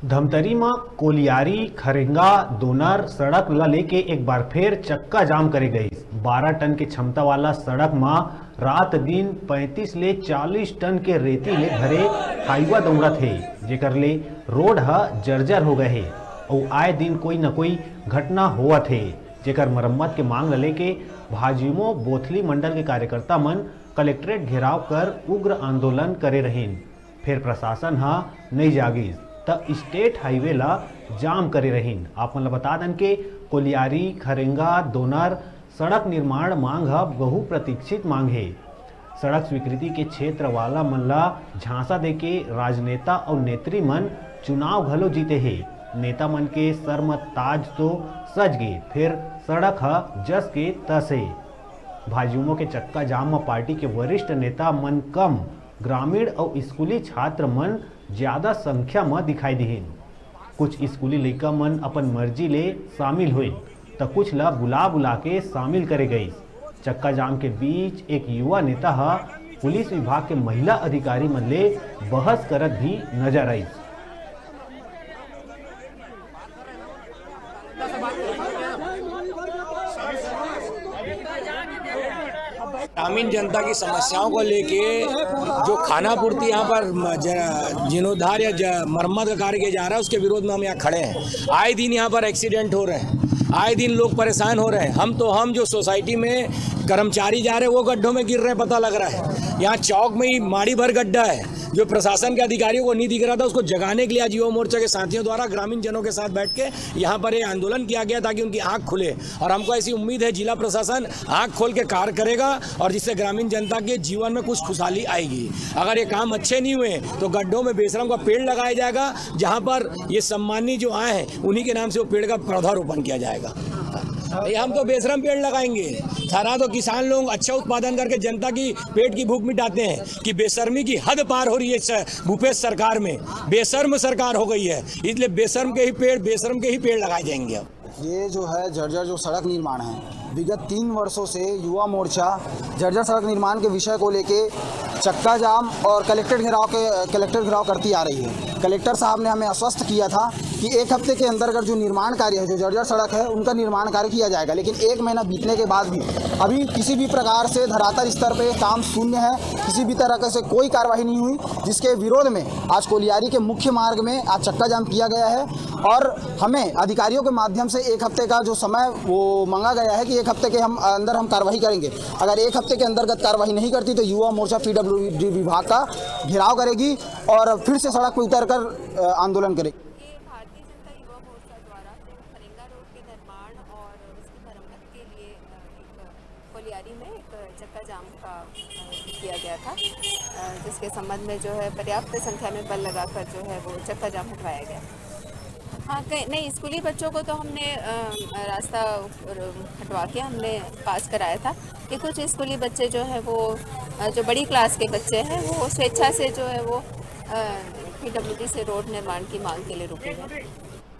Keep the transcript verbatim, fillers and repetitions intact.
धमतरी म कोलियारी खरेंगा दोनर सड़क ल लेके एक बार फेर चक्का जाम करे गइस। बारह टन के क्षमता वाला सड़क म रात दिन पैंतीस ले चालीस टन के रेती ले भरे हाईवा दौड़त हे, जेकर ले रोड ह जर्जर हो गए हे अउ आए दिन कोई न कोई घटना होवत हे, जेकर मरम्मत के मांग ल लेके भाजिमो बोथली मंडल के कार्यकर्ता मन कलेक्ट्रेट घेराव कर उग्र आंदोलन करे रहिन। फेर प्रशासन ह नइ जागिस त स्टेट हाईवे ला जाम करे रहिन। आप मन ल बता दन के कोलियारी खरेंगा दोनर सड़क निर्माण मांग ह बहुप्रतीक्षित मांग हे। सड़क स्वीकृति के क्षेत्र वाला मन ला झांसा देके राजनेता अउ नेत्री मन चुनाव घलो जीते हे। नेता मन के सर म ताज तो सज गे, फेर सड़क ह जस के तस हे। भाजयुमो के चक्का जाम म पार्टी के वरिष्ठ नेता मन कम, ग्रामीण अउ स्कूली छात्र मन ज्यादा संख्या म दिखाई दिहिन। कुछ स्कूली लइका मन अपन मर्जी ले शामिल होइन, त कुछ ला बुला बुला के शामिल करे गइस। चक्का जाम के बीच एक युवा नेता ह पुलिस विभाग के महिला अधिकारी मन ले बहस करत भी नजर आइस। ग्रामीण जनता की समस्याओं को लेके जो खानापूर्ति यहाँ पर म-, ज-, जीर्णोद्धार या ज-, मरम्मत का कार्य किया जा रहा है, उसके विरोध में हम यहाँ खड़े हैं। आए दिन यहाँ पर एक्सीडेंट हो रहे हैं, आए दिन लोग परेशान हो रहे हैं। हम तो, हम जो सोसाइटी में कर्मचारी जा रहे हैं, वो गड्ढों में गिर रहे हैं, पता लग रहा है। यहाँ चौक में ही माड़ी भर गड्ढा है, जो प्रशासन के अधिकारियों को नहीं दिख रहा था, उसको जगाने के लिए आज युवा मोर्चा के साथियों द्वारा ग्रामीण जनों के साथ बैठ के यहाँ पर ये आंदोलन किया गया, ताकि उनकी आंख खुले। और हमको ऐसी उम्मीद है, जिला प्रशासन आंख खोल के कार्य करेगा और जिससे ग्रामीण जनता के जीवन में कुछ खुशहाली आएगी। अगर ये काम अच्छे नहीं हुए, तो गड्ढों में बेशरम का पेड़ लगाया जाएगा, जहां पर ये सम्मानी जो आए हैं, उन्हीं के नाम से वो पेड़ का पौधारोपण किया जाएगा। ये हम तो बेशरम पेड़ लगाएंगे। सारा तो किसान लोग अच्छा उत्पादन करके जनता की पेट की भूख मिटाते हैं कि बेशर्मी की हद पार हो रही है स-, भूपेश सरकार में। बेशर्म सरकार हो गई है, इसलिए बेशर्म के ही पेड़, बेशर्म के ही पेड़ लगाए जाएंगे अब। ये जो है जर्जर जो सड़क निर्माण है, विगत तीन वर्षों से युवा मोर्चा जर्जर सड़क निर्माण के विषय को लेके चक्का जाम और कलेक्ट्रेट घेराव के, कलेक्ट्रेट घेराव करती आ रही है। कलेक्टर साहब ने हमें आश्वस्त किया था कि एक हफ्ते के अंदर अगर जो निर्माण कार्य है, जो जर्जर सड़क है, उनका निर्माण कार्य किया जाएगा, लेकिन एक महीना बीतने के बाद भी अभी किसी भी प्रकार से धरातल स्तर पे काम शून्य है, किसी भी तरह से कोई कार्रवाई नहीं हुई, जिसके विरोध में आज कोलियारी के मुख्य मार्ग में आज चक्का जाम किया गया है। और हमें अधिकारियों के माध्यम से एक हफ्ते का जो समय वो मांगा गया है कि एक हफ्ते के हम अंदर हम कार्रवाई करेंगे। अगर एक हफ्ते के अंतर्गत कार्रवाई नहीं करती, तो युवा मोर्चा पीडब्ल्यूडी विभाग का घेराव करेगी और फिर से सड़क पर उतर कर, अ, आंदोलन करेगी। ये भारतीय जनता युवा मोर्चा द्वारा जो खरेंगा रोड के निर्माण और उसकी मरम्मत के लिए, अ, एक कोलियारी में एक चक्का जाम का, अ, किया गया था, अ, जिसके संबंध में जो है पर्याप्त संख्या में बल लगाकर जो है वो चक्का जाम हटवाया गया। हाँ, कई, नहीं, स्कूली बच्चों को तो हमने, अ, रास्ता हटवा के हमने पास कराया था कि कुछ स्कूली बच्चे जो है वो, अ, जो बड़ी क्लास के बच्चे हैं, वो स्वेच्छा से जो है वो, अ, पीडब्ल्यूडी से रोड निर्माण की मांग के लिए रुके हैं।